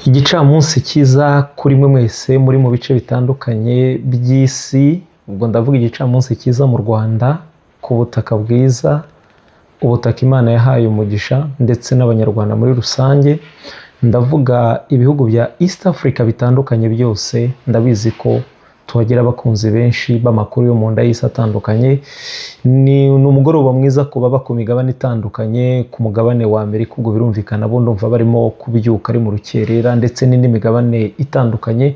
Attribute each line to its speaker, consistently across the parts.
Speaker 1: Igicamunsi cyiza kuri mwe mwese muri mu bice bitandukanye by'isi. Ubwo ndavuga igicamunsi cyiza mu Rwanda, ku butaka bwiza, ubutaka Imana yahaye umugisha ndetse n'Abanyarwanda muri rusange. Ndavuga ibihugu bya East Africa bitandukanye byose. Ndabizi ko tuhagira abakunzi benshi b'amakuru yo mu nda y'isi atandukanye. Ni umugoroba mwiza ku baba ku migabane itandukanye, ku mugabane wa Amerika, ubwo birumvikana bo ndumva barimo kubyuka ari mu rukerera, ndetse n'indi migabane itandukanye.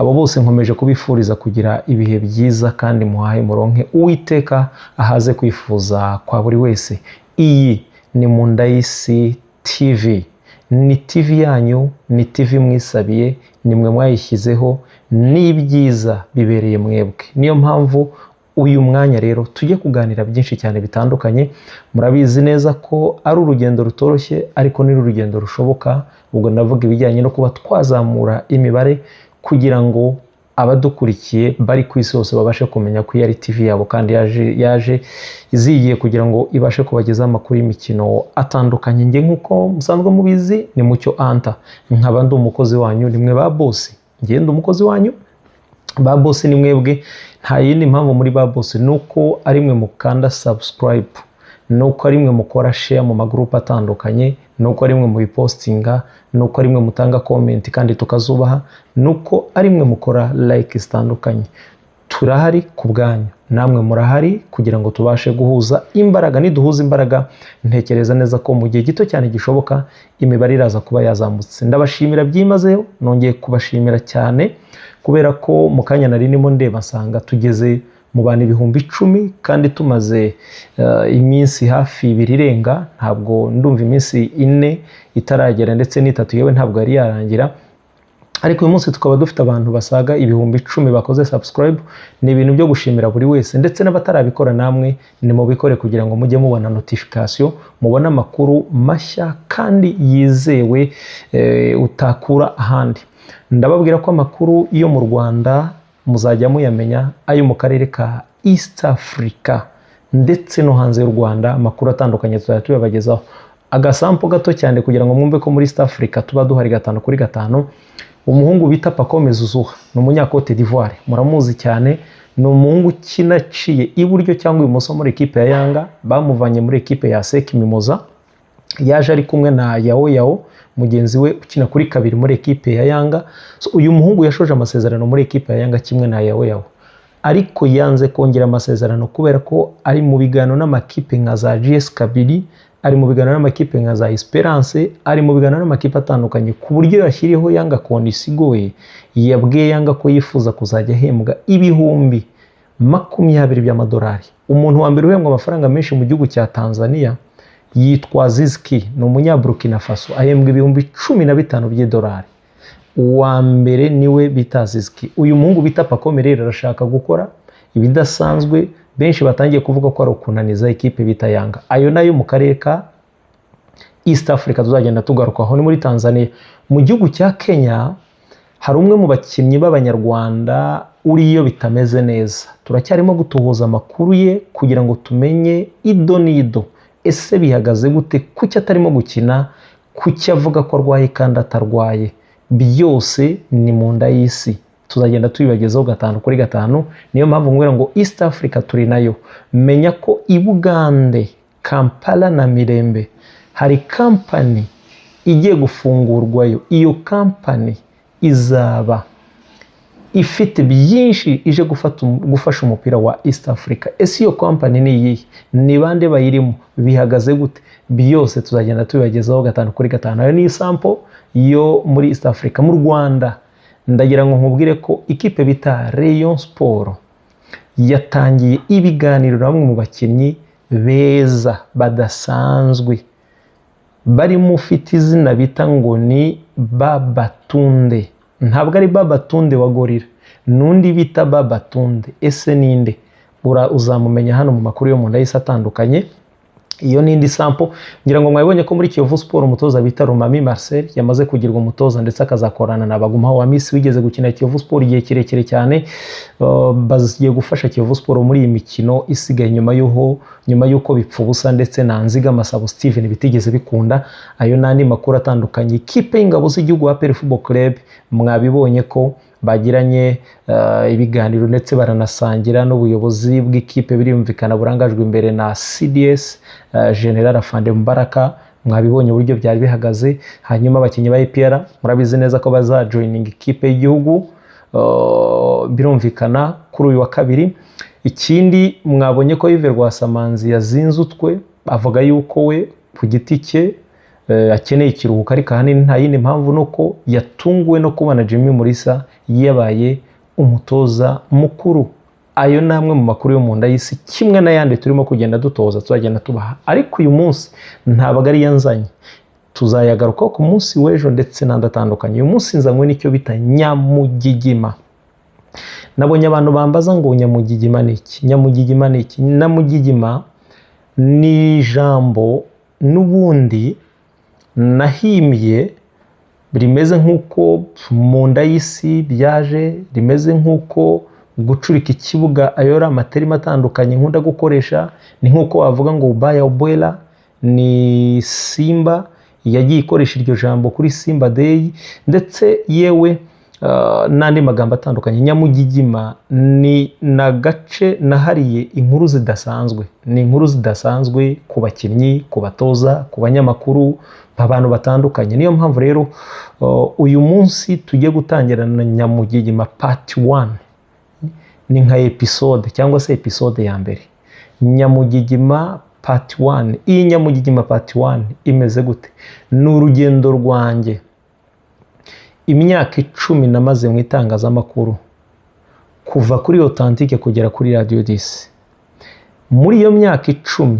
Speaker 1: Abo bose nkomeje kubifuriza kugira ibihe byiza kandi muhahe muronke, Uwiteka ahaze kwifuza kwa buri wese. Iyi ni Mu Nda y'Isi TV, ni TV yanyu, ni TV mwisabiye, ni mwe mwayishyizeho, n'ibyiza bibereye mwebwe. Niyo mpamvu uyu mwanya rero tujye kuganira byinshi cyane bitandukanye. Murabizi neza ko ari urugendo rutoroshye, ariko ni urugendo rushoboka. Ubwo ndavuga ibijyanye no kuba twazamura imibare kugira ngo abadukurikiye bari ku isi hose babashe kumenya ko iyi ari TV yabo kandi yaje izigiye kugira ngo ibashe kubagezaho amakuru y'imikino atandukanye. Njye, nk'uko musanzwe mubizi, ni Mucyo Anta, nkaba ndi umukozi wanyu. Ni mwe ba boss, njye ndi umukozi wanyu, ba boss ni mwebwe. Nta yindi mpamvu muri ba boss, ni uko ari mwe mukanda subscribe, ni uko ari mwe mukora share mu magurupe atandukanye, ni uko ari mwe mubipostinga, ni uko ari mwe mutanga comment kandi tukazubaha, ni uko ari mwe mukora like zitandukanye. Turahari ku bwanyu, namwe murahari kugira ngo tubashe guhuza imbaraga. Niduhuza imbaraga, ntekereza neza ko mu gihe gito cyane gishoboka imibare iraza kuba yazamutse. Ndabashimira byimazeyo, nongeye kubashimira cyane kubera ko mu kanya nari ndimo ndeba nsanga tugeze mu bantu 10,000 kandi tumaze iminsi hafi 2 irenga. Ntabwo ndumva iminsi 4 itaragera, ndetse n'3 yewe ntabwo yari yarangira, ariko uyu munsi tukaba dufite abantu basaga 10,000 bakoze subscribe. Ni ibintu byo gushimira buri wese, ndetse n'abatarabikora namwe nimubikore kugira ngo mujye mubona notification, mubone amakuru mashya kandi yizewe utakura ahandi. Ndababwira ko amakuru yo mu Rwanda muzajya muyamenya, ayo mu karere ka East Africa ndetse no hanze y'u Rwanda, amakuru atandukanye tuzajya tuyabagezaho. Agasampo gato cyane kugira ngo mwumve ko muri East Africa tuba duhari gatanu kuri gatanu. Umuhungu bita Pacome Zouzoua ni umunyakote d'Ivoire, muramuzi cyane. Ni umuhungu ukina aciye iburyo cyangwa ibumoso muri ekipe ya Yanga. Bamuvanye muri ekipe ya ASEC Mimosa, yaje ari kumwe na Yao Yao mugenzi we ukina kuri kabiri muri ekipe ya Yanga. So, uyu muhungu yashoje amasezerano muri ekipe ya Yanga kimwe na Yao Yao, ariko yanze kongera amasezerano kubera ko ari mu biganiro n'amakipe nka za JS Kabylie, ari mu biganiro n'amakipe nka za Esperance, ari mu biganiro n'amakipe atandukanye, ku buryo yashyiriyeho Yanga condition igoye. Yabwiye Yanga ko yifuza kuzajya ahembwa 20,000 by'amadolari. Umuntu wa mbere uhembwa amafaranga menshi mu gihugu cya Tanzania yitwa Aziz Ki, ni umunyaburukina Faso, ahembwa 15,000 by'idolari. Uwa mbere niwe bita Aziz Ki. Uyu muhungu bita Pacome rero arashaka gukora ibidasanzwe, benshi batangiye kuvuga ko ari ukunaniza ekipe bita Yanga. Ayo nayo mu karere ka East Africa tuzagenda tugarukaho, ni muri Tanzania. Mu gihugu cya Kenya hari umwe mu bakinnyi b'Abanyarwanda uriyo bitameze neza. Turacyarimo gutohoza amakuru ye kugira ngo tumenye ido n'ido. Ese bihagaze gute? Kuki atarimo gukina? Kuki avuga ko arwaye kandi atarwaye? Byose ni mu nda y'isi, tuzagenda tubibagezaho gatanu kuri gatanu. Niyo mpamvu mbwira ngo East Africa turi nayo. Menya ko i Bugande, Kampala na Mirembe hari kampani igiye gufungurwayo. Iyo kampani izaba ifite byinshi ije gufasha umupira wa East Africa. Ese iyo kampani ni iyihe? Ni bande bayirimo? Bihagaze gute? Byose tuzagenda tubibagezaho gatanu kuri gatanu. Ayo ni isample yo muri East Africa. Mu Rwanda, ndagira ngo nkubwire ko ikipe bita Rayon Sport yatangiye ibiganiro na bamwe mu bakinnyi beza badasanzwe, barimo ufite izina bita ngo ni Babatunde. Ntabwo ari Babatunde wa Gorilla, n'undi bita Babatunde. Ese ninde? Uzamumenya hano mu makuru yo mu nda y'isi atandukanye. Iyo ni indi sample. Ngira ngo mwabibonye ko muri Kiyovu Sport umutoza bita Romami Marcel yamaze kugirwa umutoza, ndetse akazakorana na Bagumaho wa Miss wigeze gukina Kiyovu Sport igihe kirekire cyane. Bagiye gufasha Kiyovu Sport muri iyi mikino isigaye nyuma y'uko bipfa ubusa ndetse na Nziga Masabo Steven bitigeze bikunda. Ayo n'andi makuru atandukanye. Ikipe y'ingabo z'igihugu, APR Football Club, mwabibonye ko bagiranye ibiganiro ndetse baranasangira n'ubuyobozi bw'ikipe, birumvikana burangajwe imbere na CDS General Afande Mubaraka. Mwabibonye uburyo byari bihagaze. Hanyuma abakinnyi ba APR murabizi neza ko bazajoininga ikipe y'igihugu, birumvikana kuri uyu wa kabiri. Ikindi, mwabonye ko Yves Rwasamanzi yazinze utwe, avuga yuko we ku giti cye akeneye ikiruhuko, ariko ahanini nta yindi mpamvu nuko yatunguwe no kubona Jimmy Mulisa yabaye umutoza mukuru. Ayo ni amwe mu makuru yo mu nda y'isi, kimwe n'ayandi turimo kugenda dutoza, tuzagenda tubaha, ariko uyu munsi ntabwo ari yo nzanye, tuzayagarukaho ku munsi w'ejo ndetse n'andi atandukanye. Uyu munsi nzanywe n'icyo bita nyamugigima. Nabonye abantu bambaza ngo nyamugigima ni iki? Nyamugigima ni iki? Nyamugigima ni ijambo n'ubundi nahimbye, rimeze nk'uko mu nda y'isi byaje, rimeze nk'uko gucurika ikibuga, ayo ari amaterms atandukanye nkunda gukoresha. Ni nk'uko wavuga ngo ubaya ubwela, ni Simba yagiye ikoresha iryo jambo kuri Simba Day, ndetse yewe n'andi magambo atandukanye. Nyamugigima ni n'agace nahariye inkuru zidasanzwe, ni inkuru zidasanzwe ku bakinnyi, ku batoza, ku banyamakuru, abantu batandukanye. Niyo mpamvu rero uyu munsi tugiye gutangira na nyamugigima part 1, ni nka episode cyangwa se episode ya mbere, nyamugigima part 1. Iyi nyamugigima part 1 imeze gute? Ni urugendo rwanjye, imyaka 10 namaze mu itangazamakuru, kuva kuri Authentique kugera kuri Radio 10. Muri iyo myaka 10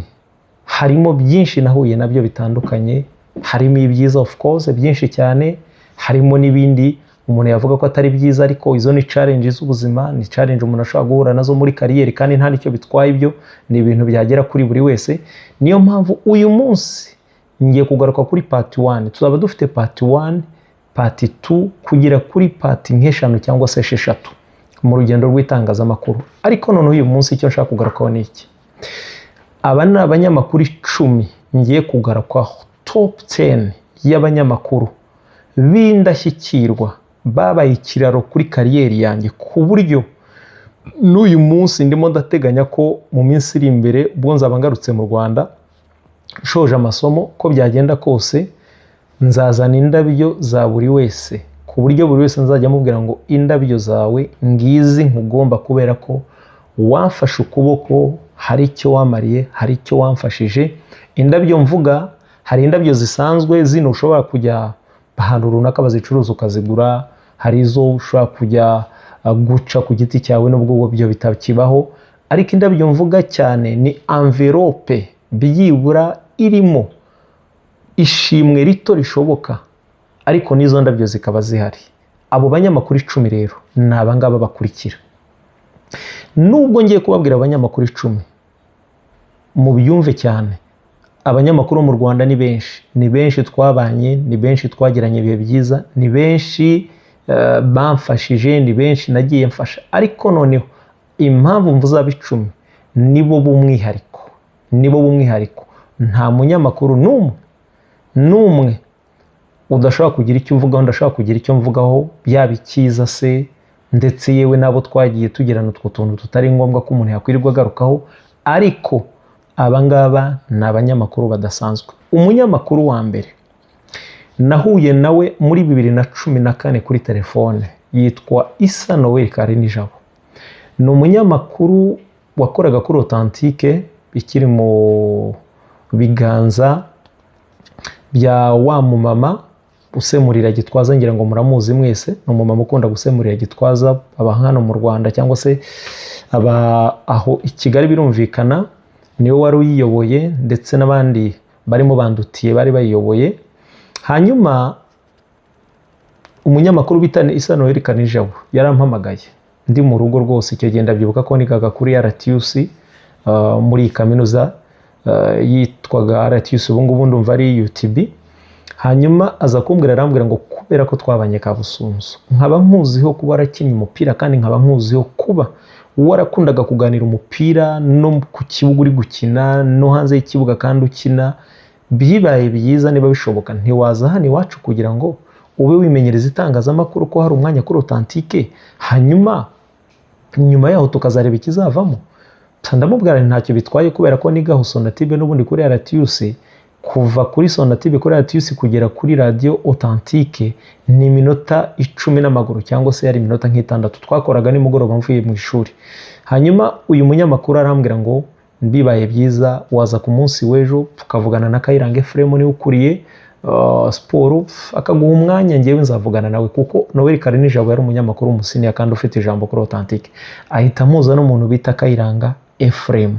Speaker 1: harimo byinshi nahuye nabyo bitandukanye, harimo ibyiza, of course, byinshi cyane, harimo n'ibindi umuntu yavuga ko atari byiza, ariko izo ni challenge z'ubuzima, ni challenge umuntu ashobora guhura nazo muri carrière, kandi nta nicyo bitwaye, ibyo ni ibintu byagera kuri buri wese. Niyo mpamvu uyu munsi ngiye kugaruka kuri part 1. Tuzaba dufite part 1, part 2, kugera kuri part nk'eshanu cyangwa se esheshatu mu rugendo rw'itangazamakuru. Ariko noneho uyu munsi icyo nshaka kugarukaho ni iki: aba ni abanyamakuru 10 ngiye kugarukaho, top 10 y'abanyamakuru b'indashyikirwa babaye ikiraro kuri carrière yanjye, ku buryo n'uyu munsi ndimo ndateganya ko mu minsi iri imbere, ubwo nzaba ngarutse mu Rwanda nshoje amasomo, ko byagenda kose nzazana indabyo za buri wese, ku buryo buri wese nzajya amubwira ngo indabyo zawe ngizi nkugomba, kubera ko wamfashe ukuboko, hari icyo wamariye, hari icyo wamfashije. Indabyo mvuga, hari indabyo zisanzwe zino ushobora kujya ahantu runaka bazicuruza ukazigura, hari izo ushobora kujya guca ku giti cyawe, nubwo byo bitakibaho, ariko indabyo mvuga cyane ni enveloppe byibura irimo ishimwe rito rishoboka, ariko n'izo ndabyo zikaba zihari. Abo banyamakuru 10 rero ni abangaba bakurikira. Nubwo ngiye kubabwira abanyamakuru 10, mubyumve cyane, abanyamakuru mu Rwanda ni benshi, ni benshi twabanye, ni benshi twagiranye ibihe byiza, ni benshi bamfashije, ni benshi nagiye mfasha, ariko noneho impamvu mvuze aba 10, nibo b'umwihariko, nibo b'umwihariko. Nta munyamakuru n'umwe n'umwe udashobora kugira icyo uvugaho, ndashobora kugira icyo mvugaho, byaba icyiza se, ndetse yewe n'abo twagiye tugirana utwo tuntu tutari ngombwa ko umuntu yakwirirwa agarukaho, ariko aba ngaba ni abanyamakuru badasanzwe. Umunyamakuru wa mbere nahuye nawe muri 2014 kuri telefone, yitwa Isa Noel Karinijabo. Ni umunyamakuru wakoraga kuri Authentique ikiri mu biganza bya wa mumama usemurira Gitwaza, ngira ngo muramuzi mwese. Ni umumama ukunda gusemurira Gitwaza, aba hano mu Rwanda cyangwa se aba aho i Kigali, birumvikana niwe wari uyiyoboye, ndetse n'abandi barimo bandutiye bari bayiyoboye. Hanyuma umunyamakuru bita Isa Noel Karinijabo yarampamagaye ndi mu rugo rwose. Icyo gihe ndabyibuka ko nigaga kuri RTUC, muri kaminuza. Yitwaga RTUC, ubu ngubu ndumva ari UTB. Hanyuma aza kumbwira, arambwira ngo kubera ko twabanye Kabusunzu, nkaba nkuziho kuba warakinnye umupira, kandi nkaba nkuziho kuba warakundaga kuganira umupira no ku kibuga uri gukina no hanze y'ikibuga kandi ukina, bibaye byiza niba bishoboka ntiwaza hano iwacu kugira ngo ube wimenyereza itangazamakuru, ko hari umwanya kuri Authentique, hanyuma nyuma yaho tukazareba ikizavamo. Ndamubwira nti ntacyo bitwaye, kubera ko nigaho Sonatube n'ubundi kuri RTUC. Kuva kuri Sonatube kuri RTUC kugera kuri radiyo Authentique ni iminota 10 n'amaguru, cyangwa se yari iminota nk'itandatu. Twakoraga nimugoroba mvuye mu ishuri. Hanyuma uyu munyamakuru arambwira ngo bibaye byiza waza ku munsi w'ejo tukavugana na Kayiranga Ephraim, niwe ukuriye siporo, akaguha umwanya, ngewe nzavugana nawe, kuko Noel Karinijabo yari umunyamakuru w'umusiniya kandi ufite ijambo kuri Authentique. Ahita amuza n'umuntu bita Kayiranga Ephraim.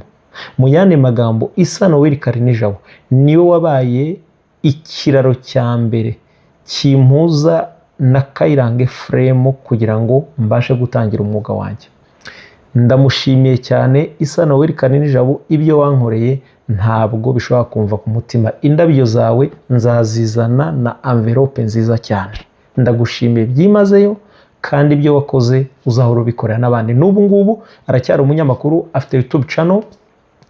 Speaker 1: Mu yandi magambo, Isa Noel Karinijabo niwe wabaye ikiraro cya mbere kimpuza na Kayiranga Ephraim kugira ngo mbashe gutangira umwuga wanjye. Ndamushimiye cyane Isa Noel Karinijabo, ibyo wankoreye ntabwo bishobora kumva ku mutima. Indabyo zawe nzazizana na envelope nziza cyane. Ndagushimiye byimazeyo, kandi ibyo wakoze uzahora ubikorera n'abandi. N'ubu ngubu aracyari umunyamakuru, afite YouTube channel.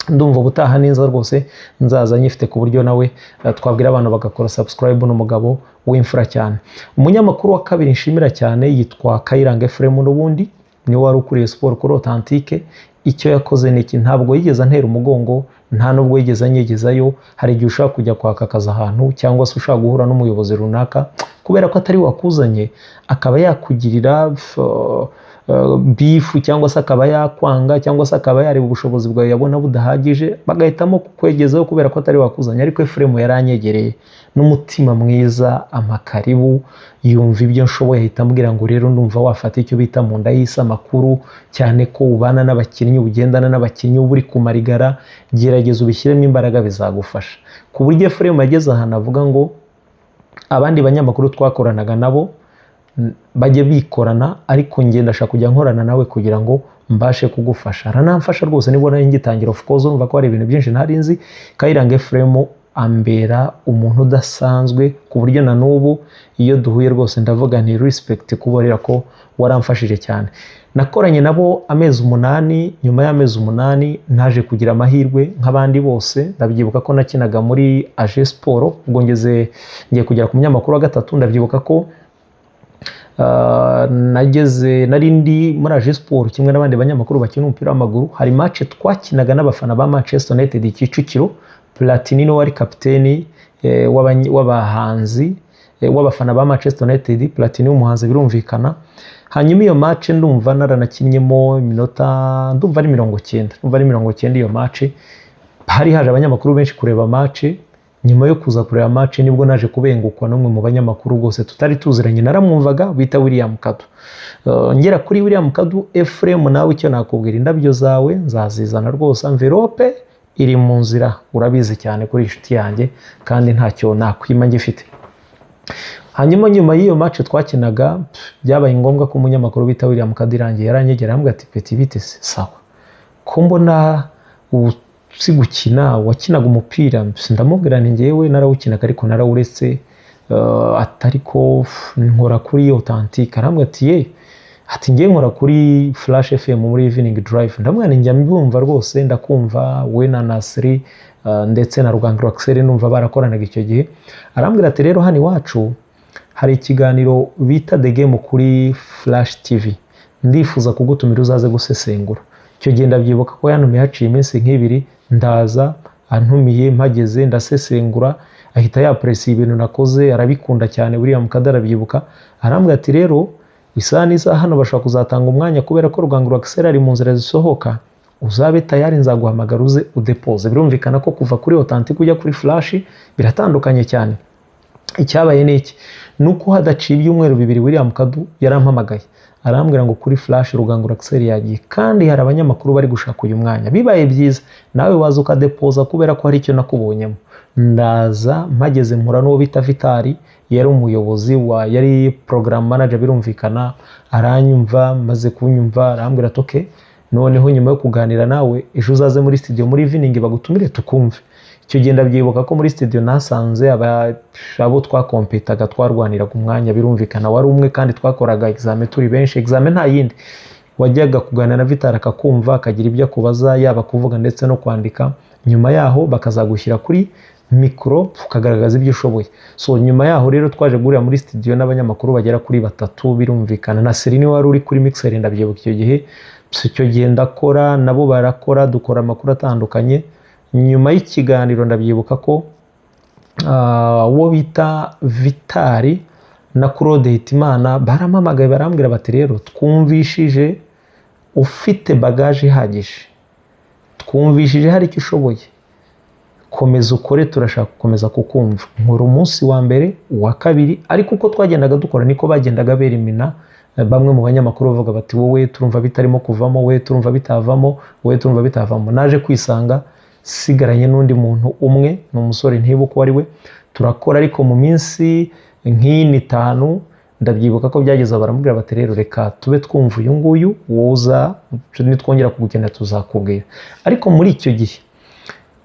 Speaker 1: Ndumva ubutaha neza rwose nzaza nyifite, ku buryo nawe twabwira abantu bagakora subscribe. N'umugabo w'imfura cyane. Umunyamakuru wa kabiri nshimira cyane yitwa Kayiranga Ephraim, n'ubundi niwe wari ukuriye siporo kuri Authentique. Icyo yakoze ni iki: ntabwo yigeze antera umugongo, nta nubwo yigeze anyegezayo. Hari igihe ushobora kujya kwaka akazi ahantu, cyangwa se ushobora guhura n'umuyobozi runaka, kubera ko atari wakuzanye akaba yakugirira bifu, cyangwa se akaba yakwanga, cyangwa se akaba yareba ubushobozi bwawe yabona budahagije, bagahitamo kukwegezaho kubera ko atari wakuzanye. Ariko Ephraim yaranyegereye n'umutima mwiza, amakaribu, yumva ibyo nshoboye, ahita ambwira ngo rero ndumva wafata icyo bita mu nda y'isi amakuru, cyane ko ubana n'abakinnyi, ugendana n'abakinnyi, uba uri kumarigara, gerageza ubishyiremo imbaraga bizagufasha. Ku buryo Ephraim yageze ahantu avuga ngo abandi banyamakuru twakoranaga nabo bajye bikorana, ariko njye ndashaka kujya nkorana nawe kugira ngo mbashe kugufasha. Aranamfasha rwose, nibwo nari ngitangira, of course urumva ko hari ibintu byinshi ntari nzi. Kayiranga Ephraim ambera umuntu udasanzwe, ku buryo na n'ubu iyo duhuye rwose ndavuga nti respect, kuborera ko waramfashije cyane. Nakoranye nabo amezi 8. Nyuma y'amezi 8 naje kugira amahirwe nk'abandi bose. Ndabyibuka ko nakinaga muri AJE Sport, ubwo ngeze ngiye kugera ku munyamakuru wa gatatu. Ndabyibuka ko nageze nari ndi muri AJE Sport kimwe n'abandi banyamakuru bakina umupira w'amaguru. Hari match twakinaga n'abafana ba Manchester United Kicukiro. Platini niwe wari kapiteni w'abahanzi, w'abafana ba Manchester United. Platini w'umuhanzi birumvikana. Hanyuma iyo match ndumva naranakinnyemo iminota, ndumva ari 90, ndumva ari 90. Iyo match hari haje abanyamakuru benshi kureba match. Nyuma yo kuza kureba match nibwo naje kubengukwa n'umwe mu banyamakuru rwose tutari tuziranye, naramwumvaga, bita William Kadu. Ngera kuri William Kadu, Ephraim nawe icyo nakubwira, indabyo zawe nzazizana rwose, envelope iri mu nzira, urabizi cyane kuri inshuti yanjye, kandi ntacyo nakwima ngifite. Hanyuma nyuma y'iyo match twakinaga, byabaye ngombwa ko umunyamakuru bita William Kadirangiye yaranyegera, arambwira ati: "Petit, bite se? Sawa, ko mbona uzi gukina, wakinaga umupira?" Ndamubwira nti ngewe narawukinaga ariko narawuretse, atari ko nkora kuri Authentique. Arambwira ati: "Ye," ati: "ngewe nkora kuri Flash FM muri Evening Drive." Ndamubwira nti njya mbumva rwose, ndakumva we na Nasri, ndetse na Rugangiro Axel, numva barakoranaga icyo gihe. Arambwira ati: "Rero hano iwacu hari ikiganiro bita The Game kuri Flash TV, ndifuza kugutumira uzaze gusesengura." Icyo gihe ndabyibuka ko yantumiye haciye iminsi nk'ibiri, ndaza antumiye, mpageze ndasesengura, ahita yapresiye ibintu nakoze, arabikunda cyane. William Kada arabyibuka, arambwira ati: "Rero isaha n'isaha hano bashobora kuzatanga umwanya, kubera ko Rugangiro Axel ari mu nzira zisohoka, uzabe tayari nzaguhamagara uze udepoze." Birumvikana ko kuva kuri Authentique ujya kuri Flash biratandukanye cyane. Icyabaye ni iki? Ni uko hadaciye ibyumweru 2 William Kadu yarampamagaye, arambwira ngo kuri Flash Rugangura Axel yagiye, kandi hari abanyamakuru bari gushaka uyu mwanya, bibaye byiza nawe waza ukadepoza kubera ko hari icyo nakubonyemo. Ndaza, mpageze mpura n'uwo bita Vitali, yari umuyobozi wa, yari program manager birumvikana. Aranyumva, maze kunyumva arambwira ati: "Okay." Noneho nyuma yo kuganira nawe, ejo uzaze muri studio muri evening bagutumire tukumve." Icyo gihe ndabyibuka ko muri studio nasanze abo twakompetaga, twarwaniraga umwanya. Birumvikana wari umwe kandi twakoraga examen turi benshi. Examen nta yindi, wajyaga kuganira na Vital akakumva, akagira ibyo akubaza, yaba kuvuga ndetse no kwandika. Nyuma yaho bakazagushyira kuri mikoro ukagaragaza ibyo ushoboye. So nyuma yaho rero twaje guhurira muri studio n'abanyamakuru bagera kuri batatu. Birumvikana na Serine wari uri kuri mixer, ndabyibuka icyo gihe. So, icyo gihe ndakora, nabo barakora, dukora amakuru atandukanye. Nyuma y'ikiganiro ndabyibuka ko uwo bita Vitali na Claude Hitimana barampamagaye, barambwira bati: "Rero twumvishije ufite bagage ihagije, twumvishije hari icyo ushoboye, komeza ukore, turashaka gukomeza kukumva." Nkora umunsi wa mbere, uwa kabiri, ariko uko twagendaga dukora niko bagendaga berimina bamwe mu banyamakuru, bavuga bati: "Wowe turumva bitarimo kuvamo, wowe turumva bitavamo, wowe turumva bitavamo." Naje kwisanga sigaranye n'undi muntu umwe, ni umusore ntibuka uwo ari we, turakora. Ariko mu minsi nk'ine, 5, ndabyibuka ko byageze aho baramubwira bati: "Rero reka tube twumva uyu nguyu, wowe uza nitwongera kugukenera tuzakubwira." Ariko muri icyo gihe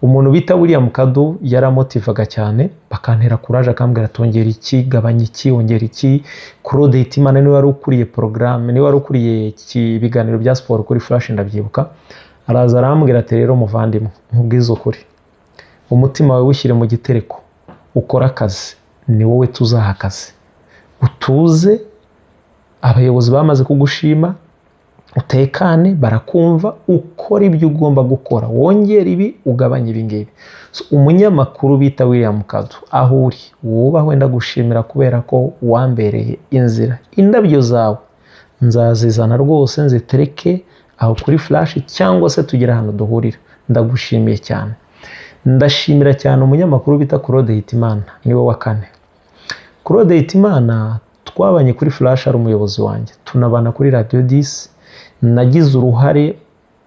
Speaker 1: umuntu bita William Kadu yaramotivaga cyane, bakantera courage, akambwira ati: "Ongera iki, gabanya iki, ongera iki." Claude Hitimana niwe wari ukuriye porogaramu, niwe wari ukuriye ibiganiro bya siporo kuri Flash. Ndabyibuka araza arambwira ati: "Rero muvandimwe, nkubwize ukuri, umutima wawe wushyire mu gitereko, ukore akazi, ni wowe tuzaha akazi. Utuze, abayobozi bamaze kugushima, utekane, barakumva, ukora ibyo ugomba gukora, wongere ibi, ugabanye ibi ngibi." So, umunyamakuru bita William Kadu, aho uri wubahwe, ndagushimira kubera ko wambereye inzira. Indabyo zawe nzazizana rwose nzitereke aho kuri Flash, cyangwa se tugere ahantu duhurira. Ndagushimiye cyane. Ndashimira cyane umunyamakuru bita Claude Hitimana, niwe wa kane. Claude Hitimana twabanye kuri Flash ari umuyobozi wanjye, tunabana kuri Radiyo 10. Nagize uruhare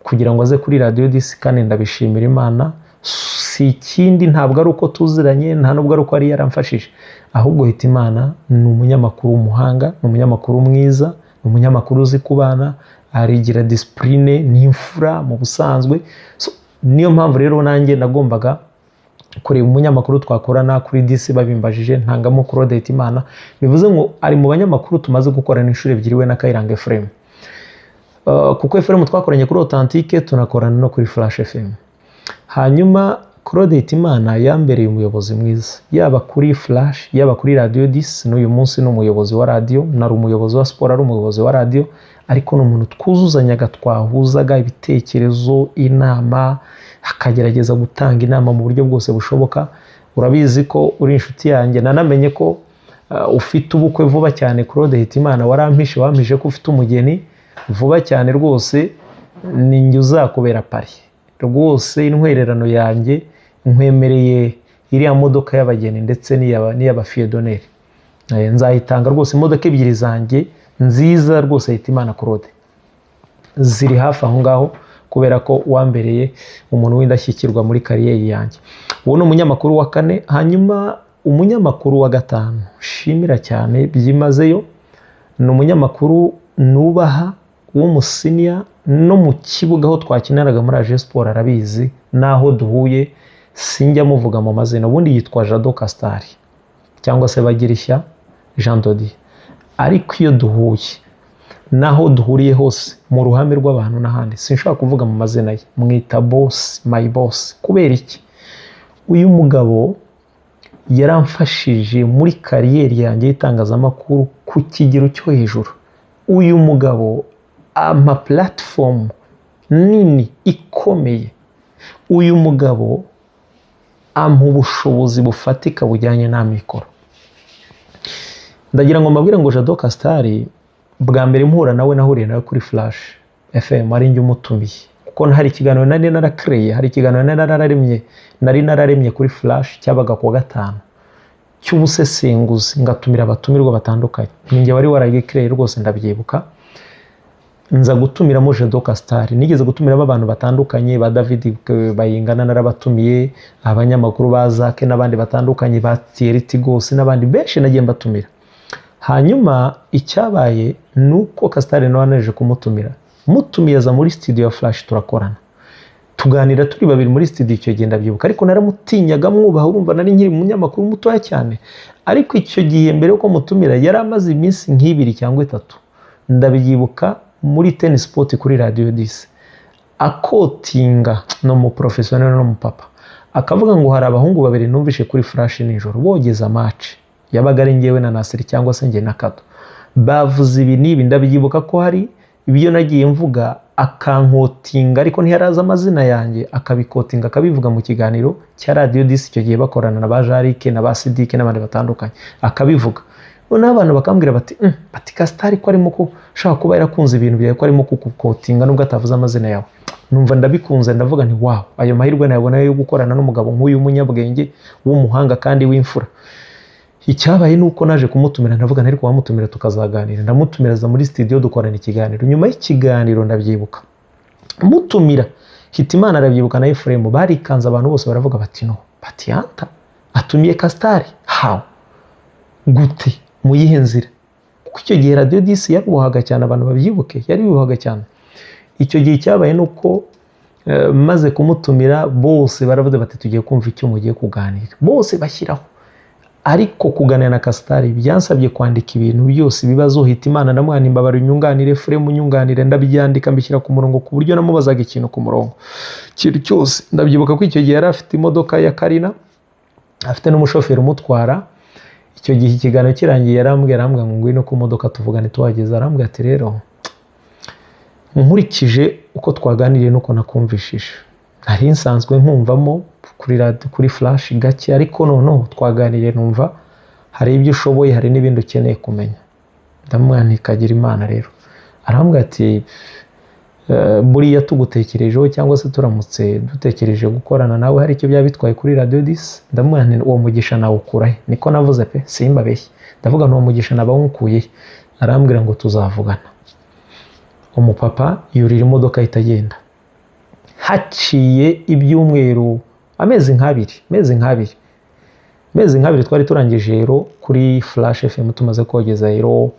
Speaker 1: kugira ngo aze kuri Radiyo 10 kandi ndabishimira Imana. Si ikindi, ntabwo ari uko tuziranye, nta nubwo ari uko yari yaramfashije, ahubwo Hitimana ni umunyamakuru w'umuhanga, ni umunyamakuru mwiza, ni umunyamakuru uzi kubana, arigira discipline, ni imfura mu busanzwe. So, niyo mpamvu rero nanjye nagombaga kureba umunyamakuru twakorana kuri 10. Babimbajije ntangamo Claude Hitimana. Bivuze ngo ari mu banyamakuru tumaze gukorana inshuro ebyiri, we na Kayiranga Ephraim, kuko Ephraim twakoranye kuri Authentique, tunakorana no kuri Flash FM. Hanyuma Claude Hitimana yambereye umuyobozi mwiza, yaba kuri Flash, yaba kuri Radiyo 10. N'uyu munsi ni umuyobozi wa radiyo, nari umuyobozi wa siporo, ari umuyobozi wa radiyo. Ariko ni umuntu twuzuzanyaga, twahuzaga ibitekerezo, inama, akagerageza gutanga inama mu buryo bwose bushoboka. Urabizi ko uri inshuti yanjye, nanamenye ko ufite ubukwe vuba cyane. Claude Hitimana, warampishe, wampishe ko ufite umugeni vuba cyane. Rwose ni njye uzakubera parrain rwose. Intwererano yanjye nkwemereye iriya modoka y'abageni ndetse n'iy'aba fille d'honneur, nzayitanga rwose. Imodoka ebyiri zanjye nziza rwose, Hitimana Claude, ziri hafi aho ngaho, kubera ko wambereye umuntu w'indashyikirwa muri carrière yanjye. Uwo ni umunyamakuru wa kane. Hanyuma umunyamakuru wa gatanu shimira cyane byimazeyo ni umunyamakuru nubaha w'umu senior, no mu kibuga aho twakinanaga muri AJE Sport arabizi, n'aho duhuye sinjya muvuga mu mazina. Ubundi yitwa Jado Castar cyangwa se Bagirishya Jean Dodi, ariko iyo duhuye n'aho duhuriye hose mu ruhame rw'abantu n'ahandi sinshobora kuvuga mu mazina ye, mwita boss, my boss. Kubera iki? Uyu mugabo yaramfashije muri carrière yanjye y'itangazamakuru ku kigero cyo hejuru. Uyu mugabo ampa platform nini ikomeye. Uyu mugabo ampa ubushobozi bufatika bujyanye n'amikoro. Ndagira ngo mbabwire ngo Jado Castar, bwa mbere mpura nawe nahuriye nawe kuri Flash FM, ari njye umutumiye, kuko hari ikiganiro nari narakereye, hari ikiganiro nari nararemye kuri Flash cyabaga kuwa gatanu cy'ubusesenguzi, ngatumira abatumirwa batandukanye. Ninjye wari waragikereye rwose, ndabyibuka. Nza gutumiramo Jado Castar. Nigeze gutumiramo abantu batandukanye, ba David Bayingana narabatumiye, abanyamakuru ba Zake n'abandi batandukanye, ba Thierry Tigos n'abandi benshi nagiye mbatumira. Hanyuma icyabaye ni uko Castar nawe anaje kumutumira. Mutumiye aza muri studio ya Flash, turakorana, tuganira turi babiri muri studio. Icyo gihe ndabyibuka, ariko naramutinyaga, mwubaha. Urumva nari nkiri umunyamakuru mutoya cyane. Ariko icyo gihe mbere yuko mutumira, yari amaze iminsi nk'ibiri cyangwa itatu, ndabyibuka, muri Ten Sport kuri Radiyo 10, aquotinga no mu professionnel no mu papa, akavuga ngo: "Hari abahungu babiri numvishe kuri Flash nijoro bogeza match." Yabaga ari njyewe na Nasiri cyangwa se njye na Kado. Bavuze ibi n'ibi. Ndabyibuka ko hari ibyo nagiye mvuga akanquotinga, ariko ntiyarazi amazina yanjye, akabiquotinga, akabivuga mu kiganiro cya Radiyo 10. Icyo gihe bakorana na ba Jarike na ba Sidike n'abandi batandukanye, akabivuga. Noneho abantu bakambwira bati bati Castar ko arimo ko ushaka kuba yarakunze ibintu byawe, ko arimo kukuquotinga nubwo atavuze amazina yawe." Numva ndabikunze, ndavuga nti: "Wow, ayo mahirwe nayabona yo gukorana n'umugabo nk'uyu w'umunyabwenge, w'umuhanga kandi w'imfura." Icyabaye ni uko naje kumutumira. Ndavuga ariko wamutumira tukazaganira. Ndamutumira aza muri studio, dukorana ikiganiro. Nyuma y'ikiganiro, ndabyibuka mutumira, Hitimana arabyibuka na Efuremu, barikanze. Abantu bose baravuga bati: "No," bati, "Anta atumiye Castar, how? Gute? Mu yihe nzira?" Kuko icyo gihe Radiyo 10 yarubahaga cyane, abantu babyibuke, yari cyane. Icyo gihe cyabaye ni uko maze kumutumira, bose baravuze bati: "Tugiye kumva icyo mugiye kuganira." Bose bashyiraho. Ariko kuganira na Castar byansabye kwandika ibintu byose, ibibazo. Hitimana ndamwana: "Imbabaro unyunganire, Furemu unyunganire." Ndabyandika, mbishyira ku murongo, ku buryo namubazaga ikintu ku murongo, ikintu cyose. Ndabyibuka ko icyo gihe yari afite imodoka ya Carina, afite n'umushoferi umutwara. Icyo gihe ikiganiro kirangiye, yarambwiye, arambwira ngo: "Ngwino ku modoka tuvugane." Tuhageze arambwira ati: "Rero nkurikije uko twaganiriye n'uko nakumvishije, nari nsanzwe nkumvamo kuri radio, kuri Flash gake, ariko noneho twaganiriye numva hari ibyo ushoboye, hari n'ibindi ukeneye kumenya." Ndamubwira nti: "Kagira Imana rero." Arambwira ati: "Buriya tugutekerejeho cyangwa se turamutse dutekereje gukorana nawe, hari icyo byaba bitwaye kuri Radiyo 10?" Ndamubwira nti: "Uwo mugisha nawukura he?" Niko navuze pe, simbabeshye. Ndavuga nti: "Uwo mugisha naba nywukuye he?" Arambwira ngo: "Tuzavugana." Umupapa yurira imodoka ahita agenda. Haciye ibyumweru, amezi nk'abiri, amezi nk'abiri, twari turangije rero kuri Flash FM, tumaze kogeza rero,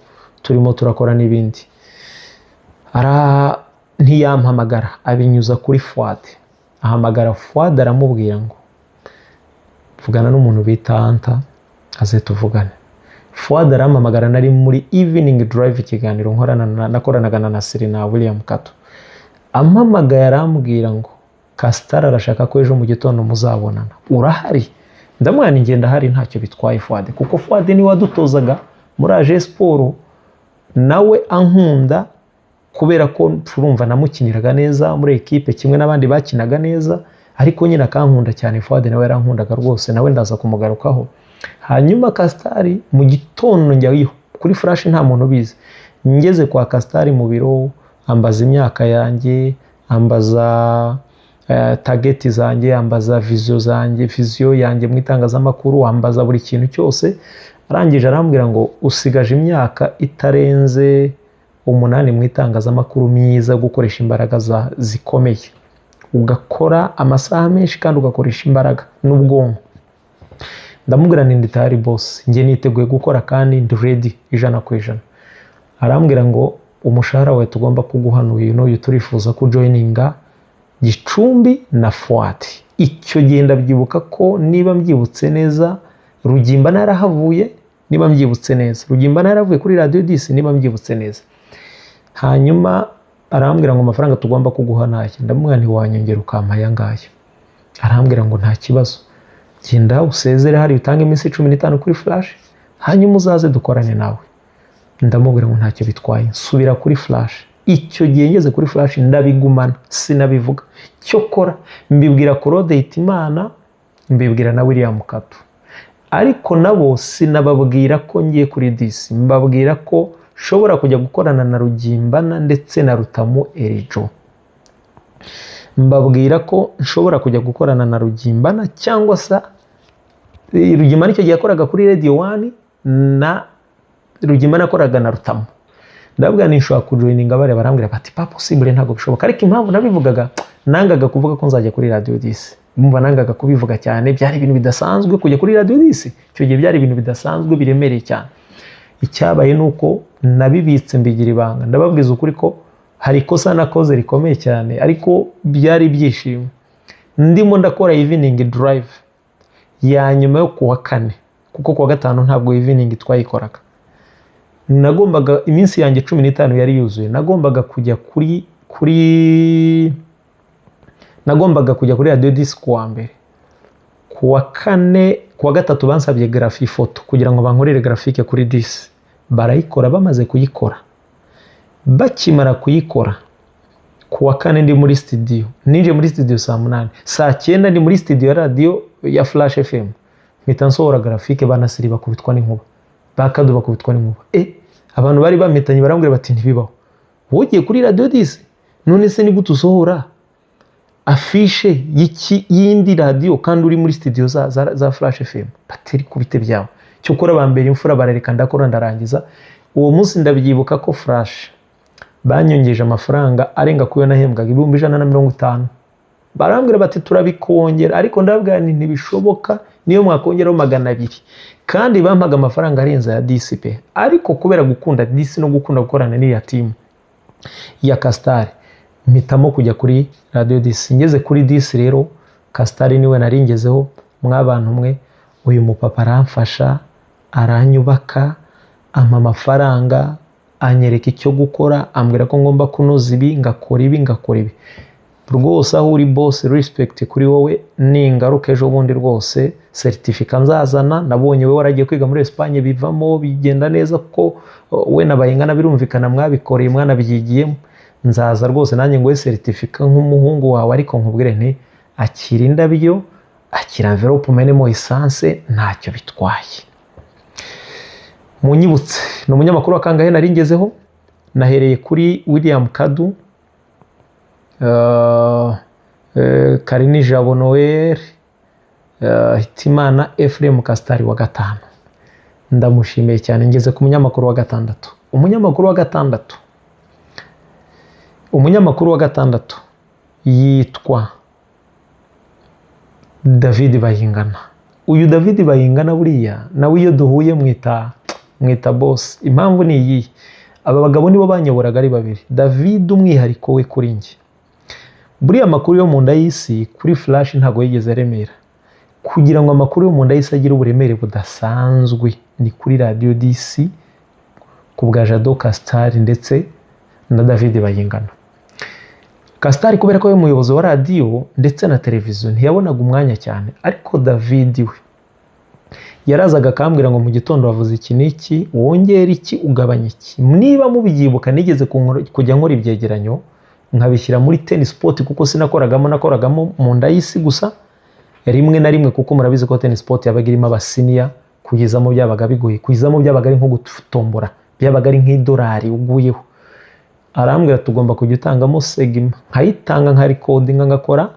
Speaker 1: turimo turakora n'ibindi. Ara ntiyampamagara, abinyuza kuri Fuad. Ahamagara Fuad, aramubwira ngo: "Vugana n'umuntu bita Anta aze tuvugane." Fuad arampamagara, nari muri Evening Drive, ikiganiro nkorana nakoranaga na Nasiri na William Kato. Ampamagaye arambwira ngo: "Castar arashaka ko ejo mu gitondo muzabonana, urahari?" Ndamubwira nti: "Ngenda ahari, ntacyo bitwaye, Fuad." Kuko Fuad niwe wadutozaga muri AJE Siporo, nawe ankunda kubera ko turumva namukiniraga neza muri ekipe kimwe n'abandi bakinaga neza, ariko nyine akankunda cyane. Fuad nawe yarankundaga rwose, nawe ndaza kumugarukaho. Hanyuma Castar mu gitondo njyayo kuri Flash, nta muntu ubizi. Ngeze kwa Castar mu biro, ambaza imyaka yanjye, ambaza target zanjye, ambaza vision zanjye, vision yanjye mu itangazamakuru, ambaza buri kintu cyose. Arangije arambwira ngo: "Usigaje imyaka itarenze 8 mu itangazamakuru myiza, gukoresha imbaraga zikomeye, ugakora amasaha menshi kandi ugakoresha imbaraga n'ubwonko." Ndamubwira nti: "Ndi tayari boss, njye niteguye gukora kandi ndi ready 100%." Arambwira ngo: "Umushahara wawe tugomba kuguha n'uyu n'uyu, turifuza ko ujoininga Gicumbi na Fuad." Icyo gihe ndabyibuka ko, niba mbyibutse neza, Rugimba narahavuye, niba mbyibutse neza, Rugimba naravuye kuri Radiyo 10, niba mbyibutse neza. Hanyuma arambwira ngo: "Amafaranga tugomba kuguha ntacyo." Ndamubwira nti: "Wanyongera ukampa aya ngaya." Arambwira ngo: "Nta kibazo, genda usezere hari, utange iminsi 15 kuri Flash, hanyuma uzaze dukorane nawe." Ndamubwira ngo: "Ntacyo bitwaye." Nsubira kuri Flash. Icyo gihe ngeze kuri Flash ndabigumana, sinabivuga. Cyokora mbibwira Claude Hitimana, mbibwira na William Kato, ariko nabo sinababwira ko ngiye kuri 10. Mbabwira ko nshobora kujya gukorana na Rugimbana ndetse na Rutamu Erijo. Mbabwira ko nshobora kujya gukorana na Rugimbana cyangwa se Rugimbana icyo gihe yakoraga kuri Radio 1, na Rugimbana yakoraga na Rutamu. Ndabwira nti: "Nshobora kujoininga." Bareba, barambwira bati: "Pas possible, ntabwo bishoboka." Ariko impamvu nabivugaga, nangaga kuvuga ko nzajya kuri Radiyo 10. Mumva nangaga kubivuga cyane, byari ibintu bidasanzwe kujya kuri Radiyo 10. Icyo gihe byari ibintu bidasanzwe, biremereye cyane. Icyabaye ni uko nabibitse, mbigira ibanga. Ndababwiza ukuri ko Hari ikosa nakoze rikomeye cyane, ariko byari ibyishimo. Ndimo ndakora evening drive ya nyuma yo kuwa kane, kuko kuwa gatanu ntabwo evening twayikoraga. Nagombaga, iminsi yanjye 15 yari yuzuye, nagombaga kujya kuri Radiyo 10 kuwa mbere. Kuwa kane, kuwa gatatu bansabye ifoto kugira ngo bankorere graphique kuri 10. Barayikora. Bamaze kuyikora, bakimara kuyikora, kuwa kane ndi muri studio, ninjiye muri studio saa 8, saa 9 ndi muri studio ya radiyo ya Flash FM, mpita nsohora graphique. Banasiri bakubitwa n'inkuba, bakadu bakubitwa n'inkuba. Abantu bari bampitanye barambwira bati: "Ntibibaho, wogiye kuri Radiyo 10, none se ni gute usohora affiche y'indi radiyo kandi uri muri studio za Flash FM?" Bateri ku bite byawe. Cyokora bambera imfura, barareka ndakora, ndarangiza. Uwo munsi ndabyibuka ko Flash banyongeje amafaranga arenga kuyo nahembwaga, 150,000. Barambwira bati: "Turabikongera," ariko ndababwira nti: "Ntibishoboka, niyo mwakongeraho 200." Kandi bampaga amafaranga arenze aya 10 pe, ariko kubera gukunda 10 no gukunda gukorana n'iriya team ya Castar, mpitamo kujya kuri Radiyo 10. Ngeze kuri 10 rero, Castar niwe nari ngezeho. Mw'abantu mwe, uyu mupapa aramfasha, aranyubaka, ampa amafaranga, anyereka icyo gukora, ambwira ko ngomba kunoza ibi, ngakora ibi, ngakora ibi. Rwose aho uri boss, respect kuri wowe. Ningaruka ejo bundi rwose, certificat nzazana. Nabonye wowe waragiye kwiga muri Espagne, bivamo bigenda neza, ko we na Bayingana birumvikana mwabikoreye, mwanabyigiyemo. Nzaza rwose nanjye nguhe certificat nk'umuhungu wawe, ariko nkubwire nti: "Akira indabyo, akira envelope, umenemo essence, ntacyo bitwaye." Munyibutse, ni umunyamakuru wa kangahe nari ngezeho? Nahereye kuri William Kadu, Karinijabo Noel, Hitimana Ephraim, Castar wa gatanu. Ndamushimiye cyane. Ngeze ku munyamakuru wa gatandatu. Umunyamakuru wa gatandatu yitwa David Bayingana. Uyu David Bayingana buriya nawe iyo duhuye mwita boss. Impamvu ni iyihe? Aba bagabo nibo banyoboraga ari babiri. David, umwihariko we kuri njye, buriya amakuru yo mu nda y'isi kuri Flash ntabwo yigeze aremera. Kugira ngo amakuru yo mu nda y'isi agire uburemere budasanzwe ni kuri Radiyo 10 ku bwa Jado Castar ndetse na David Bayingana. Castar, kubera ko ari umuyobozi wa radiyo ndetse na televiziyo, ntiyabonaga umwanya cyane, ariko David we yarazaga akambwira ngo: "Mu gitondo wavuze iki n'iki, wongere iki, ugabanya iki." Niba mubyibuka, nigeze kujya nkora ibyegeranyo nkabishyira muri Ten Sport, kuko sinakoragamo, nakoragamo mu nda y'isi gusa rimwe na rimwe, kuko murabizi ko Ten Sport yabaga irimo aba senior, kugezamo byabaga bigoye, kugezamo byabaga ari nko gutombora, byabaga ari nk'idolari uguyeho. Arambwira: "Tugomba kujya utangamo segment." Nkayitanga, nkarecordinga, ngakora,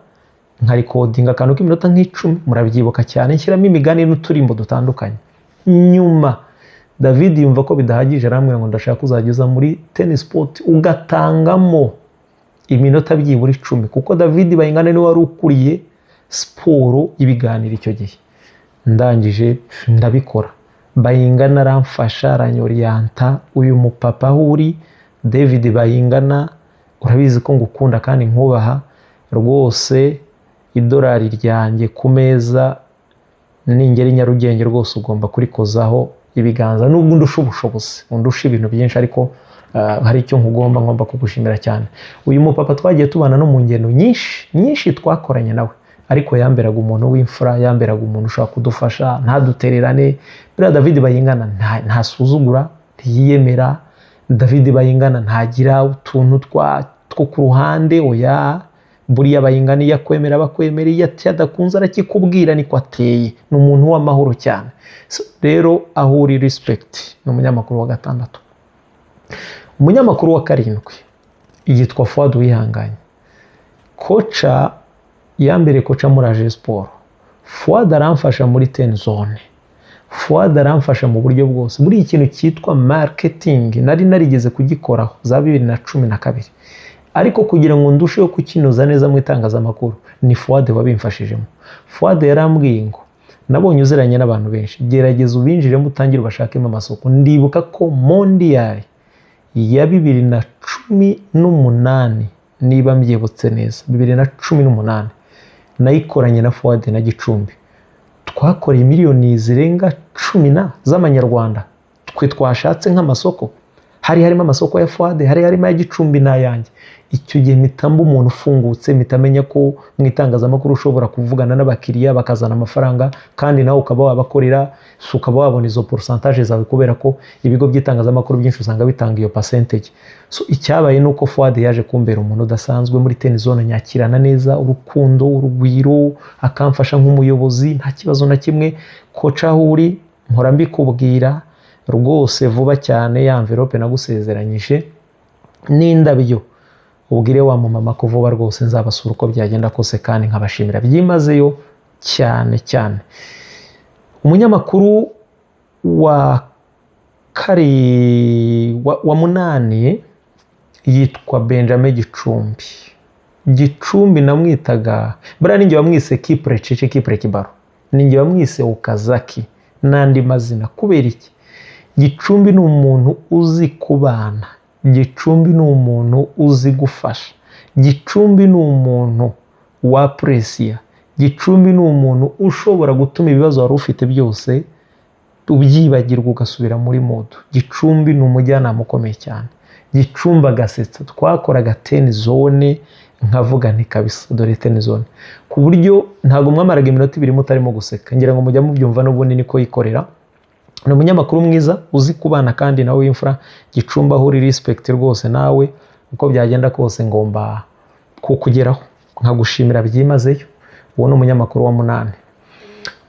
Speaker 1: nkarecordinga akantu k'iminota nk'icumi, murabyibuka cyane, nshyiramo imigani n'uturimbo dutandukanye. Nyuma David yumva ko bidahagije, arambwira ngo: "Ndashaka uzajya uza muri Ten Sport ugatangamo iminota byibura 10," kuko David Bayingana niwe wari ukuriye siporo y'ibiganiro icyo gihe. Ndangije ndabikora, Bayingana aramfasha, aranyorienta. Uyu mupapa, aho uri David Bayingana, urabizi ko ngukunda kandi nkubaha rwose. Idolari ryanjye ku meza, ningera i Nyarugenge rwose ugomba kurikozaho ibiganza, nubwo undusha ubushobozi, undusha ibintu byinshi, ariko hari icyo ngomba kugushimira cyane. Uyu mupapa twagiye tubana no mu ngendo nyinshi nyinshi twakoranye nawe, ariko yamberaga umuntu w'imfura, yamberaga umuntu ushobora kudufasha, ntadutererane. Buriya David Bayingana ntasuzugura, ntiyiyemera. David Bayingana ntagira utuntu two ku ruhande, oya. Buriya Bayingana iyo akwemera bakwemera, iyo adakunze arakikubwira, niko ateye, ni umuntu w'amahoro cyane. So, rero aho uri, respect. Ni umunyamakuru wa gatandatu. Umunyamakuru wa karindwi yitwa Fuad Wihanganye, coach yambere, coach muri AJE Sport. Fuad aramfasha muri Ten Zone, Fuad aramfasha mu buryo bwose. Buriya ikintu cyitwa marketing nari narigeze kugikoraho za 2012, ariko kugira ngo ndusheho kukinoza neza mu itangazamakuru ni Fuad wabimfashijemo. Fuad yarambwiye ngo: "Nabonye uziranye n'abantu benshi, gerageza ubinjiremo, utangire ubashakemo amasoko." Ndibuka ko Mondial ya bibiri na cumi 2018, niba mbyibutse neza, 2018 nayikoranye na Fuad na Gicumbi. Twakoreye miliyoni zirenga 10 na z'amanyarwanda. Twe twashatse nk'amasoko, hari harimo amasoko ya Fuad, hari harimo aya Gicumbi n'ayanjye. Icyo gihe mpita mba umuntu ufungutse, mpita menya ko mu itangazamakuru ushobora kuvugana n'abakiriya bakazana amafaranga, kandi nawe ukaba wabakorera, ukaba wabona izo pourcentage zawe, kubera ko ibigo by'itangazamakuru byinshi usanga bitanga iyo percentage. So icyabaye ni uko Fuad yaje kumbera umuntu udasanzwe muri Ten Zone, nyakirana neza, urukundo, urugwiro, akamfasha nk'umuyobozi, nta kibazo na kimwe. Koca, aho uri mpora mbikubwira rwose, vuba cyane ya envelope nagusezeranyije n'indabyo, ubwire wa mumama ko vuba rwose nzabasura uko byagenda kose, kandi nkabashimira byimazeyo cyane cyane. Umunyamakuru wa munani yitwa Benjamin Gicumbi. Gicumbi namwitaga, buriya ninjye wamwise Kipure Cece, Kipure Kibaro, ninjye wamwise Okazaki n'andi mazina. Kubera iki? Gicumbi ni umuntu uzi kubana, Gicumbi ni umuntu uzi gufasha, Gicumbi ni umuntu wa presiya, Gicumbi ni umuntu ushobora gutuma ibibazo wari ufite byose ubyibagirwa, ugasubira muri mood. Gicumbi ni umujyanama ukomeye cyane. Gicumbi agasetsa, twakoraga Ten Zone nkavuga nti kabisa dore Ten Zone, ku buryo ntabwo mwamaraga iminota 2 mutarimo guseka. Ngira ngo mujya mubyumva, n'ubundi niko yikorera. Ni umunyamakuru mwiza uzi kubana kandi nawe w'imfura. Gicumbi, aho uri, respect rwose. Nawe uko byagenda kose ngomba kukugeraho nkagushimira byimazeyo. Uwo ni umunyamakuru wa munani.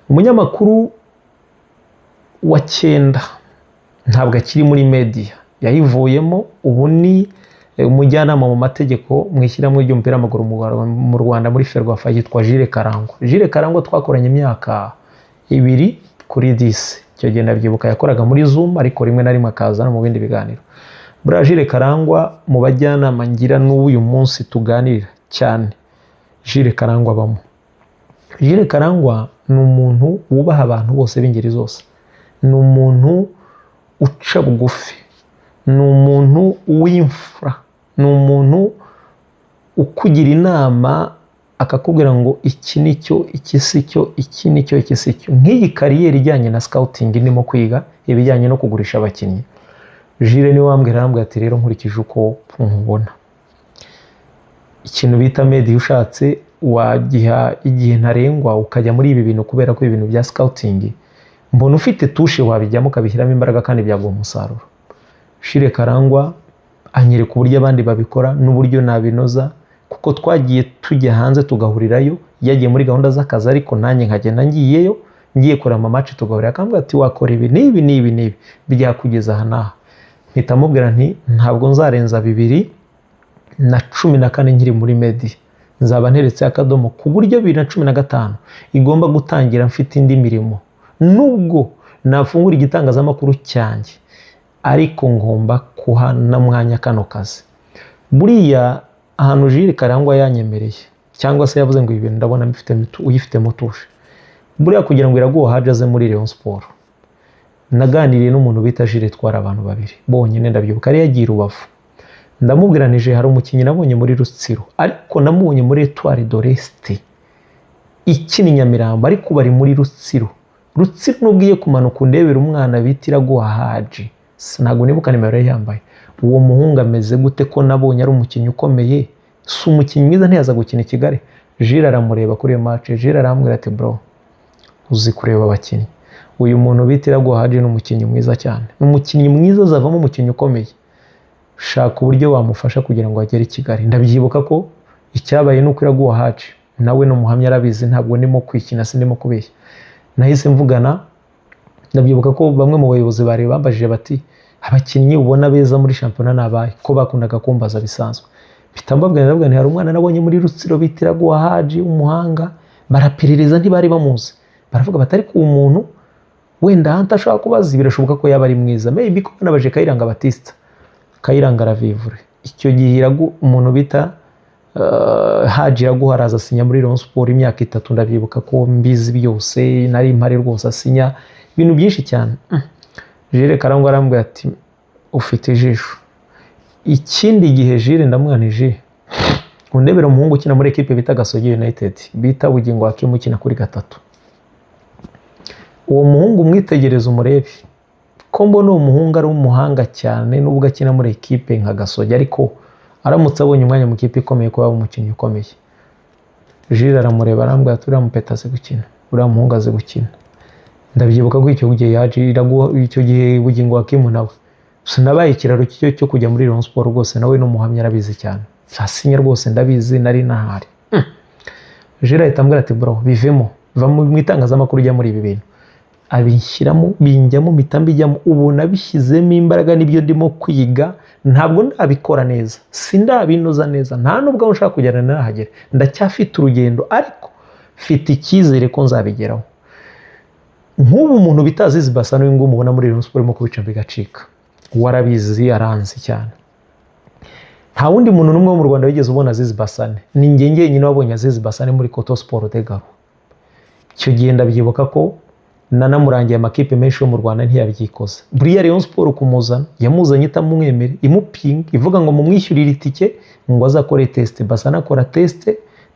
Speaker 1: Umunyamakuru wa cyenda ntabwo akiri muri media, yayivuyemo, ubu ni umujyanama mu mategeko mu ishyirahamwe ry'umupira w'amaguru mu Rwanda, muri FERWAFA, yitwa Jules Karangwa. Jules Karangwa twakoranye imyaka 2 kuri 10. Icyo gihe ndabyibuka yakoraga muri Zoom, ariko rimwe na rimwe akaza no mu bindi biganiro. Buriya Jules Karangwa mu bajyanama ngira n'uyu munsi tuganirira cyane, Jules Karangwa abamo. Jules Karangwa ni umuntu wubaha abantu bose b'ingeri zose, ni umuntu uca bugufi, ni umuntu w'imfura, ni umuntu ukugira inama akakubwira ngo iki ni cyo, iki si cyo, iki ni cyo, iki si cyo. Nk'iyi career ijyanye na scouting ndimo kwiga, ibijyanye no kugurisha abakinnyi, Jules niwe wambwira, arambwira ati rero nkurikije uko nkubona, ikintu bita media ushatse wagiha igihe ntarengwa ukajya muri ibi bintu, kubera ko ibintu bya scouting mbona ufite touche, wabijyamo ukabishyiramo imbaraga kandi byaguha umusaruro. Jules Karangwa anyereka uburyo abandi babikora n'uburyo nabinoza, kuko twagiye tujya hanze tugahurirayo, yagiye muri gahunda z'akazi ariko nanjye nkagenda ngiyeyo, ngiye kureba ama match, tugahurira, akambwira ati wakora ibi n'ibi n'ibi n'ibi byakugeza aha n'aha. Mpita mubwira nti ntabwo nzarenza 2014 nkiri muri media, nzaba nteretse akadomo, ku buryo 2015 igomba gutangira mfite indi mirimo, nubwo nafungura igitangazamakuru cyanjye, ariko ngomba kuha na mwanya kano kazi. Buriya ahantu Jules Karangwa yanyemereye cyangwa se yavuze ngo ibi bintu ndabona uyifitemo touche, buriya kugira ngo Iraguha Haje aze muri Rayon Sport, naganiriye n'umuntu bita Jules, twara abantu babiri bonyine. Ndabyibuka yari yagiye i Rubavu, ndamubwiranije hari umukinnyi nabonye muri Rutsiro, ariko namubonye muri Etoile de l'Est ikina i Nyamirambo, ariko bari muri Rutsiro. Rutsiro nubwo iye kumanuka, undebera umwana bita Iraguha Haji, ntabwo nibuka nimero yari yambaye. Uwo muhungu ameze gute, ko nabonye ari umukinnyi ukomeye? Si umukinnyi mwiza, ntiyaza gukina i Kigali? Jules aramureba kuri iyo match. Jules arambwira ati bro, uzi kureba abakinnyi, uyu muntu bita Iraguha Haji ni umukinnyi mwiza cyane, ni umukinnyi mwiza, azavamo umukinnyi ukomeye, shaka uburyo wamufasha kugira ngo agere i Kigali. Ndabyibuka ko icyabaye ni uko Iraguha Haji nawe ni umuhamya, arabizi, ntabwo ndimo kwikina, sindimo kubeshya. Nahise mvugana, ndabyibuka ko bamwe mu bayobozi bari bambajije bati abakinnyi ubona beza muri shampiyona ni abahe, ko bakundaga kumbaza bisanzwe. Mpita mbabwira, ndababwira nti hari umwana nabonye muri Rutsiro bita Iraguha Haji w'umuhanga. Baraperereza, ntibari bamuzi, baravuga bati ariko uwo muntu wenda ahanta ashobora kubaza, birashoboka ko yaba ari mwiza, maybe ko banabaje Kayiranga Batista, Kayiranga aravivure. Icyo gihe umuntu bita Haji Iraguha araza asinya muri Rayon Sport imyaka 3. Ndabyibuka ko mbizi byose, nari mpari rwose asinya ibintu byinshi cyane. Jules Karangwa arambwira ati ufite ijisho. Ikindi gihe Jire ndamwanije, undebera umuhungu ukina muri ekipe bita Gasogi United, bita Bugingo Hakim, ukina kuri gatatu. Uwo muhungu umwitegereze, umurebe, ko mbona uwo muhungu ari umuhanga cyane, nubwo akina muri ekipe nka Gasogi, ariko aramutse abonye umwanya mu kipe ikomeye, ko yaba umukinnyi ukomeye. Jire aramureba, arambwira ati: "Uriya mupeta azi gukina, uriya muhungu azi gukina." Ndabyibuka ko icyo gihe yaje, icyo gihe Bugingo Hakim nawe sinabaye ikiraro cyo kujya muri Rayon Sport rwose, nawe ni umuhamya, arabizi cyane. Sasinye rwose, ndabizi, nari nahari. Jire ahita ambwira ati: "Bro, bivemo, va mu itangazamakuru, ujya muri ibi bintu." Abishyiramo, binjyamo, mpita mbijyamo. Ubu nabishyizemo imbaraga, nibyo ndimo kwiga. Ntabwo ndabikora neza, sindabinoza neza, nta nubwo aho nshaka kugera narahagera, ndacyafite urugendo, ariko mfite icyizere ko nzabigeraho. Nk'ubu umuntu bita Aziz Basane, uyu nguyu mubona muri Rayon Sport urimo kubica bigacika, warabizi, aranzi cyane. Nta wundi muntu n'umwe wo mu Rwanda wigeze ubona Aziz Basane, ni njye njyenyine wabonye Aziz Basane muri Koto Sport de Garo. Icyo gihe ndabyibuka ko nanamurangiye amakipe menshi yo mu Rwanda, ntiyabyikoza. Buriya Rayon Sport kumuzana, yamuzanye itamumwemere, imupinga, ivuga ngo mumwishyurire itike ngo azakore test. Basane akora test,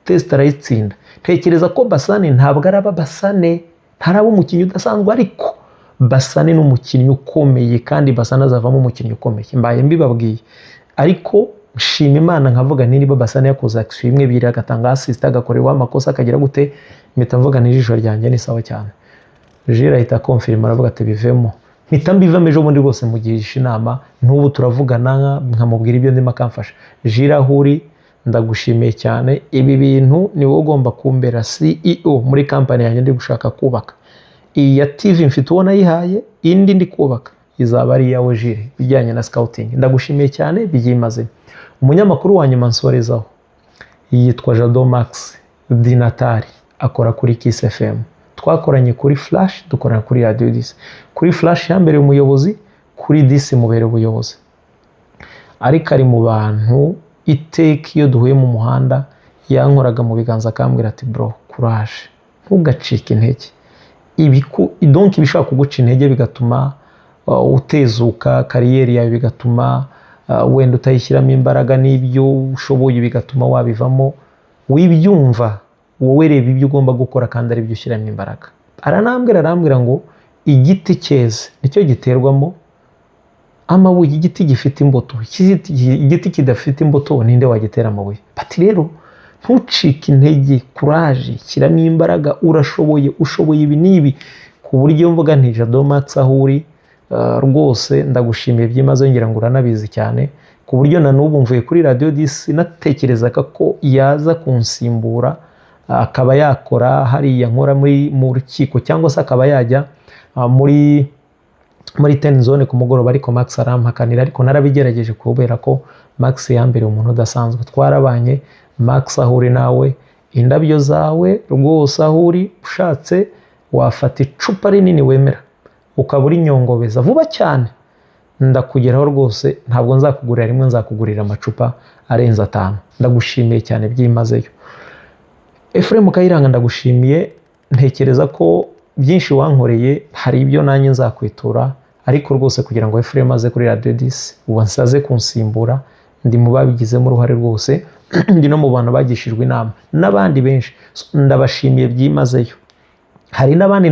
Speaker 1: test arayitsinda. Ntekereza ko Basane ntabwo araba Basane, ntaraba umukinnyi udasanzwe, ariko Basane ni umukinnyi ukomeye, kandi Basane azavamo umukinnyi ukomeye, mbaye mbibabwiye. Ariko nshima Imana, nkavuga nti niba Basane yakoze action imwe, ebyiri, agatanga assist, agakorerwa amakosa, akagira gute, mpita mvuga nti ijisho ryanjye ni sawa cyane. Jire ahita akonfirima, aravuga ati: "Bivemo." Mpita mbivamo ejo bundi rwose, mugisha inama, n'ubu turavugana, nkamubwira ibyo ndimo, akamfasha. Jire, aho uri, ndagushimiye cyane. Ibi bintu ni wowe ugomba kumbera CEO muri kampani yanjye ndi gushaka kubaka. Iyi ya TV mfite uwo nayihaye, indi ndi kubaka izaba ari iyawe Jire, bijyanye na scouting. Ndagushimiye cyane byimaze. Umunyamakuru wa nyuma nsorezaho yitwa Jado Max Dinatari, akora kuri Kiss FM. Twakoranye kuri Flash, dukorana kuri Radio 10. Kuri Flash yambereye umuyobozi, kuri 10 mubereye ubuyobozi, ariko ari mu bantu iteka iyo duhuye mu muhanda yankoraga mu biganza, akambwira ati: "Bro, courage, ntugacike intege." Donc ibishobora kuguca intege bigatuma utezuka carrière yawe, bigatuma wenda utayishyiramo imbaraga n'ibyo ushoboye, bigatuma wabivamo. Wibyumva, wowe reba ibyo ugomba gukora kandi ari byo ushyiramo imbaraga. Aranambwira, arambwira ngo igiti cyeze nicyo giterwamo amabuye, igiti gifite imbuto. Igiti kidafite imbuto ninde wagitera amabuye? Bati rero ntucike intege, courage, shyiramo imbaraga, urashoboye, ushoboye ibi n'ibi. Ku buryo mvuga nti Jado Max, aho uri, rwose ndagushimiye byimazeyo, ngira ngo uranabizi cyane, ku buryo na n'ubu mvuye kuri Radiyo 10, natekerezaga ko yaza kunsimbura, akaba yakora hariya nkora muri mu rukiko, cyangwa se akaba yajya muri Ten Zone ku mugoroba, ariko Max arampakanira. Ariko narabigerageje, kubera ko Max yambereye umuntu udasanzwe, twarabanye. Max, aho uri nawe, indabyo zawe rwose, aho uri, ushatse wafata icupa rinini wemera ukaba uri nyongobeza vuba cyane, ndakugeraho rwose. Ntabwo nzakugurira rimwe, nzakugurira amacupa arenze atanu. Ndagushimiye cyane byimazeyo. Efuremu Kayiranga, ndagushimiye. Ntekereza ko byinshi wankoreye hari ibyo nanjye nzakwitura, ariko rwose kugira ngo Efuremu aze kuri Radiyo 10, ubu nsaze kunsimbura, ndi mu babigizemo uruhare rwose, ndi no mu bantu bagishijwe inama n'abandi benshi. Ndabashimiye byimazeyo. Hari n'abandi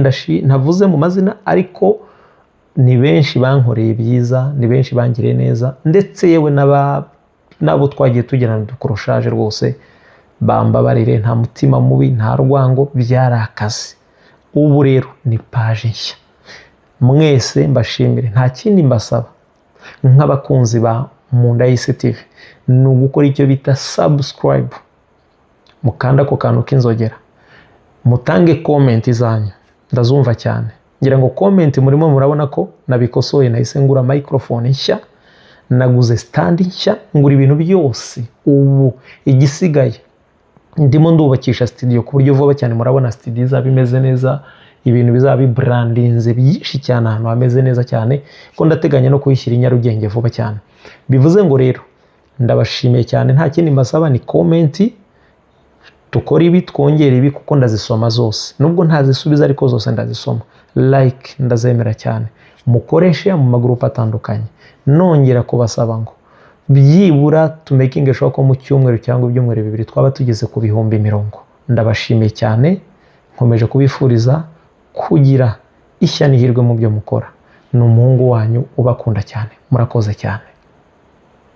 Speaker 1: ntavuze mu mazina, ariko ni benshi bankoreye byiza, ni benshi bangiriye neza, ndetse yewe n'abo twagiye tugirana udukoroshaje rwose, bambabarire, nta mutima mubi, nta rwango, byari akazi. Ubu rero ni page nshya. Mwese mbashimire. Nta kindi mbasaba nk'abakunzi ba Munda y'Isi TV, ni ugukora icyo bita subscribe, mukanda ako kantu k'inzogera, mutange comment zanyu, ndazumva cyane. Ngira ngo comment murimo murabona ko nabikosoye. Nahise ngura microphone nshya, naguze stand nshya, ngura ibintu byose. Ubu igisigaye ndimo ndubakisha studio, ku buryo vuba cyane murabona studio izaba imeze neza, ibintu bizaba bibrandinze byinshi cyane, ahantu hameze neza cyane, ko ndateganya no kuyishyira i Nyarugenge vuba cyane. Bivuze ngo rero ndabashimiye cyane. Nta kindi mbasaba ni comment, dukora ibi, twongere ibi, kuko ndazisoma zose, nubwo ntazisubiza ariko zose ndazisoma. Like ndazemera cyane, mukoreshe mu magurupe atandukanye. Nongera kubasaba ngo Byibura tumakinge sure ko mu cyumweru cyangwa ibyumweru 2 twaba tugeze ku 20,000. Ndabashimiye cyane, nkomeje kubifuriza kugira ishya n'ihirwe mu byo mukora. Ni umuhungu wanyu ubakunda cyane. Murakoze cyane.